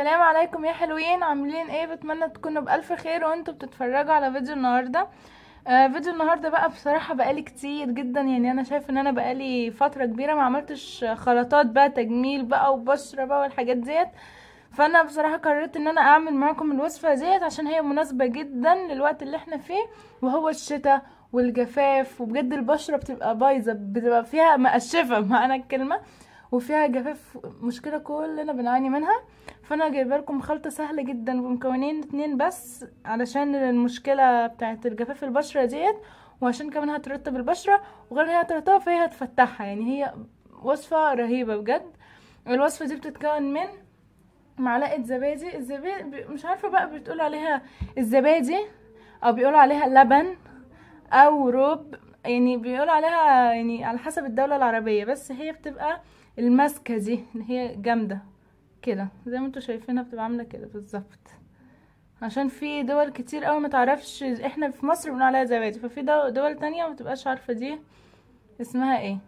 السلام عليكم يا حلوين، عاملين ايه؟ بتمنى تكونوا بالف خير وانتوا بتتفرجوا على فيديو النهارده. فيديو النهارده بقى بصراحة بقالي كتير جدا، يعني انا شايفه ان انا بقالي فترة كبيرة ما عملتش خلطات بقى تجميل بقى وبشره بقى والحاجات ديت، فانا بصراحة قررت ان انا اعمل معاكم الوصفة ديت عشان هي مناسبة جدا للوقت اللي احنا فيه، وهو الشتاء والجفاف، وبجد البشرة بتبقى بايظة، بتبقى فيها مقشفه معنى الكلمة، وفيها جفاف، مشكلة كلنا بنعاني منها. فانا جايبه لكم خلطه سهلة جدا بمكونين 2 بس علشان المشكلة بتاعه الجفاف البشرة ديت، وعشان كمان هترطب البشرة، وغير ان هي هترطبها فهي هتفتحها، يعني هي وصفه رهيبة بجد. الوصفة دي بتتكون من معلقه زبادي، الزبادي مش عارفه بقى بتقول عليها الزبادي او بيقولوا عليها لبن او روب، يعني بيقولوا عليها يعني على حسب الدولة العربية، بس هي بتبقى الماسكه دي اللي هي جامدة كده زي ما انتوا شايفينها، بتبقى عامله كده بالظبط، عشان في دول كتير قوي ما تعرفش، احنا في مصر بنقول عليها زبادي، ففي دول تانية ما بتبقاش عارفه دي اسمها ايه،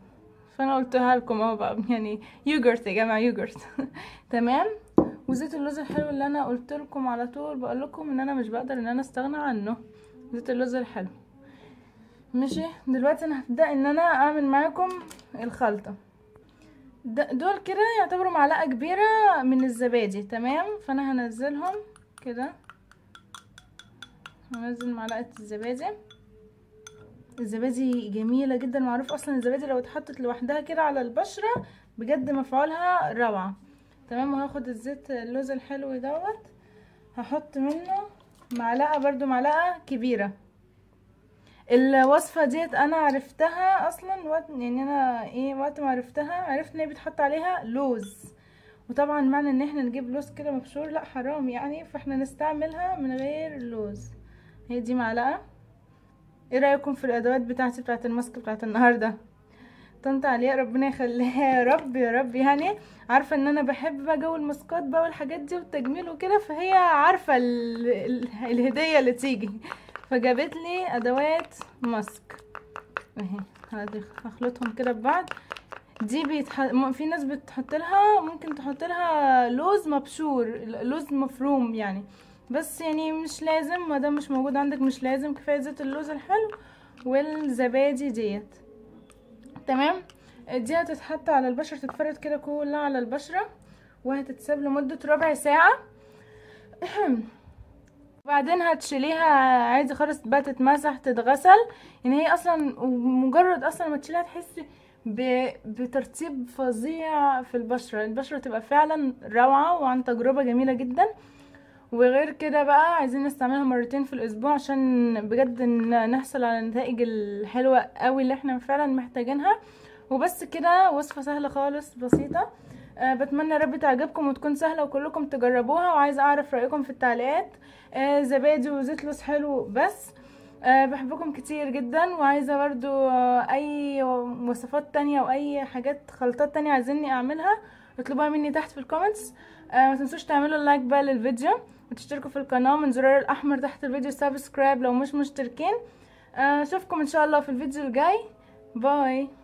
فانا قلتها لكم اهو بقى، يعني يوجرت يا جماعة، يوجرت تمام. وزيت اللوز الحلو اللي انا قلت لكم على طول، بقول لكم ان انا مش بقدر ان انا استغنى عنه، زيت اللوز الحلو. ماشي، دلوقتي انا هبدا ان انا اعمل معاكم الخلطة. دول كده يعتبروا معلقه كبيرة من الزبادي، تمام. فانا هنزلهم كده، هنزل معلقه الزبادي. الزبادي جميلة جدا، معروف اصلا الزبادي لو اتحطت لوحدها كده على البشرة بجد مفعولها روعه، تمام. وهاخد الزيت اللوز الحلو دوت، هحط منه معلقه، برضو معلقه كبيرة. الوصفة ديت انا عرفتها اصلا وقت، يعني انا ايه وقت ما عرفتها عرفت ان هي بيتحط عليها لوز، وطبعا معنى ان احنا نجيب لوز كده مبشور لا حرام يعني، فاحنا نستعملها من غير لوز. هي دي معلقه. ايه رايكم في الادوات بتاعتي بتاعت الماسك بتاعت النهارده؟ طنط علياء ربنا يخليها يا رب يا رب، يعني عارفه ان انا بحب بقى جو الماسكات بقى والحاجات دي والتجميل وكده، فهي عارفه الهدية اللي تيجي، فجابت لي ادوات ماسك اهي. هخلطهم كده ببعض. دي في ناس بتحط لها، ممكن تحط لها لوز مبشور، لوز مفروم يعني، بس يعني مش لازم، ما دام مش موجود عندك مش لازم، كفاية زيت اللوز الحلو والزبادي ديت، تمام. دي هتتحط على البشرة، تتفرد كده كلها على البشرة، وهتتساب لمدة ربع ساعة. بعدين هتشيليها عادي خالص بقى، تتمسح تتغسل، يعني هي اصلا مجرد اصلا ما تشيلها تحسي بترطيب فظيع في البشرة، البشرة تبقى فعلا روعه، وعن تجربه جميلة جدا. وغير كده بقى عايزين نستعملها مرتين في الاسبوع عشان بجد نحصل على النتائج الحلوة قوي اللي احنا فعلا محتاجينها. وبس كده، وصفه سهلة خالص بسيطة. بتمنى رب تعجبكم وتكون سهلة وكلكم تجربوها، وعايزه اعرف رايكم في التعليقات. زبادي وزيت لوز حلو بس. بحبكم كتير جدا، وعايزه برضو اي وصفات تانية واي حاجات خلطات تانية عايزيني اعملها اطلبوها مني تحت في ال comments. ما تنسوش تعملوا like بقى للفيديو، وتشتركوا في القناة من زرار الاحمر تحت الفيديو subscribe لو مش مشتركين. اشوفكم ان شاء الله في الفيديو الجاي. bye.